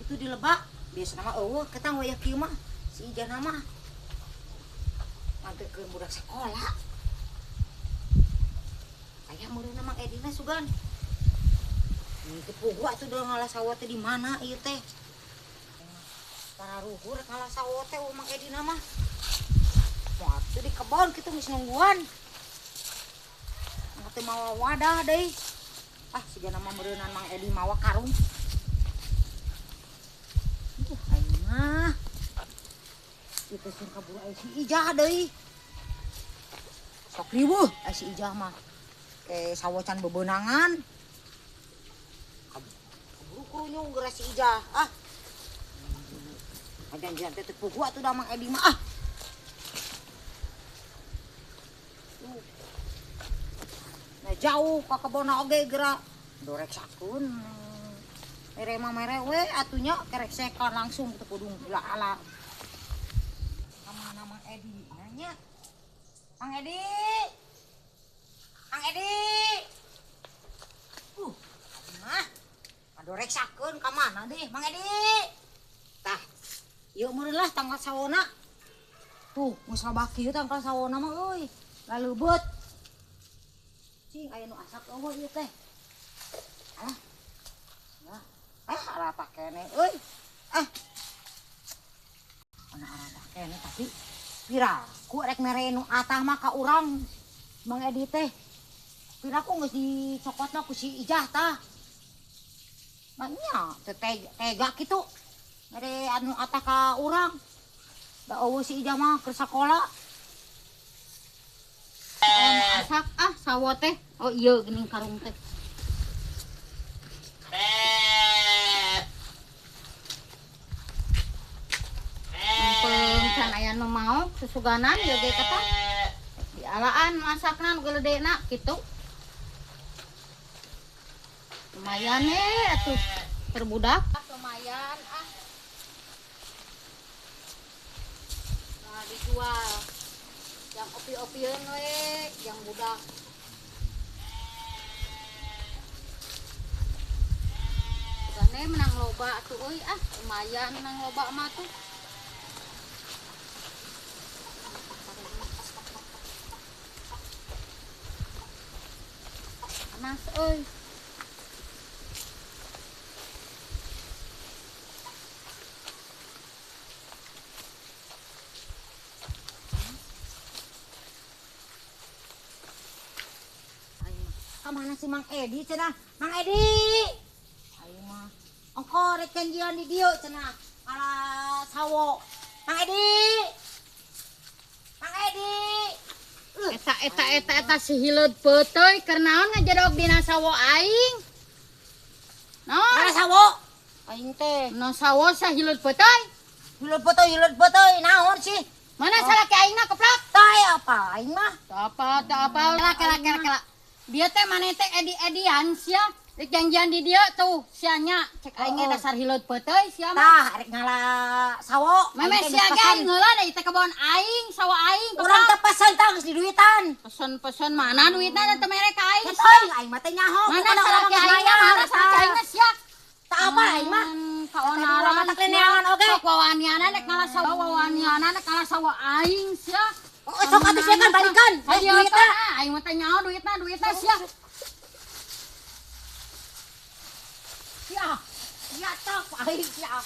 Itu di lebak. Biasana mah eueuh ketang wayah kieu mah. Si Ijah mah nganterkeun budak sekolah. Aya meureunna Mang Edina sugan. Ini pugu atuh da ngalah sawo teh di mana ieu teh? Para ruhur ngalah sawo teh Mang Edina mah. Moal atuh di kebon kitu geus nungguan. Teu mawa wadah deui. Ah, sigana mah meureunan Mang Edi mawa karung. Aing mah. Itu sing kaburu aya si Ijah deui. Sok riweuh aya si Ijah mah. Ke sawo can bebeunangan. Kaburu kurunyung geura si Ijah. Ah. Janjian teh teu pugu atuh da Mang Edi mah ah. Nah jauh ka kebon oge geura doreksakeun. Mere mah mere we atunya kereksekan langsung teu kudu ala-ala. Ka mana Mang Edi nanya? Mang Edi. Mang Edi. Mah adoreksakeun ka mana deh Mang Edi? Tah, ieu meureun lah tanggal sawona. Tuh, geus loba kieu tanggal sawona mah euy. Laleubeut. Cing aya nu asak eueuh ieu teh. Alah. Lah, ah arata keneh euy. Ah. Ana arata keneh tapi piraku rek mere nu atah mah ka urang Mang Edi teh. Piraku geus dicokotna ku si Ijah tah. Manya teu tega kitu. Mere anu atah ka urang. Da eueuh si Ijah mah keur sakola. Asak ah sawo teh. Oh iya geuning karung teh. Empeung can aya nu maok susuganan ieu ge kata. Dialaan masakna nu geledena kitu. Lumayan atuh perbudak. Lumayan ah. Nah, dijual. Yang opi-opieun we, yang budak. Gane menang loba atuh euy ah, lumayan menang loba mah tuh. Panas euy. Kamana si Mang Edi cenah? Mang Edi. Ayo mah. Ongko rek janjian di dieu cenah. Ala sawo. Mang Edi. Mang Edi. Eta eta eta eta si hileud peuteuy keur naon ngajedog dina sawo aing? Naon? Ala sawo. Aing teh. No sawo sa hileud peuteuy. Hileud peuteuy naon sih? Mana salaki aingna keplak? Tah apa aing mah? Teu apa, teu apa. Kela kela kela kela. Dia teh maneh teh edi-edian sia. Rek janjian di dieu tuh sia nya. Cek aing ge dasar hileud peuteuy sia mah. Tah rek ngala sawo. Meme sia ge aing heula da teh kebon aing, sawo aing. Urang teh pesen tah geus diduitan. Pesen-pesen mana duitna teh mere ka aing. Teuing aing mah teh nyaho. Mana salaki aing mana salaki aing sia. Tah apa aing mah? Kaonaran mah teh neangan oge. Sok wawaniana rek ngala sawo, wawaniana rek ngala sawo aing sia. Oh, sok atuh sia kan balikan. Duitna aing mah teh nyaho duitna, duitna sia. Ya, ya tah aing sia.